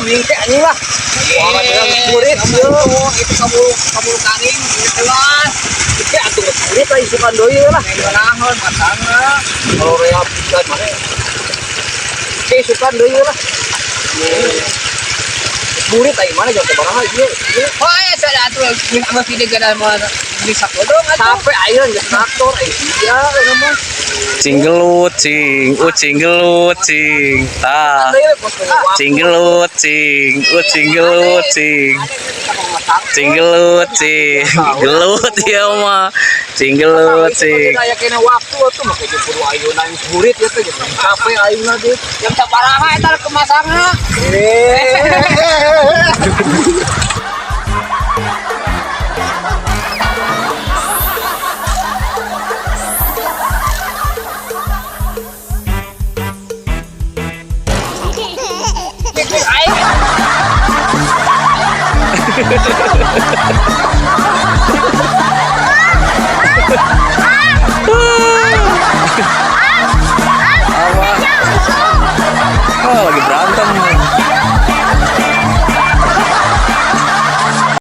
mingke anjing lah. Wah, geus burit ieu. Itu kaburu kaburu karing jelas. Oke, atuh geus burit lah isukan deui lah. Ngeunaheun pasangna. Kalau rea pisan mah. Oke, isukan deui lah. Burit ai mana jam sabaraha ieu? Ieu. Oh, ya saya atuh geus geus di gede mah bisa kodong atuh. Capek ayeuna geus traktor ai sia eta mah. Cing gelut cing, ucing gelut cing. Tah. Cing gelut cing, ucing gelut cing. Cing gelut cing, gelut ieu mah. Cing gelut cing. Aya kena waktu atuh make jeung kudu ayeuna geus burit ieu teh jeung capek ayeuna teh. Jam sabaraha eta kemasangna? Eh. Aing.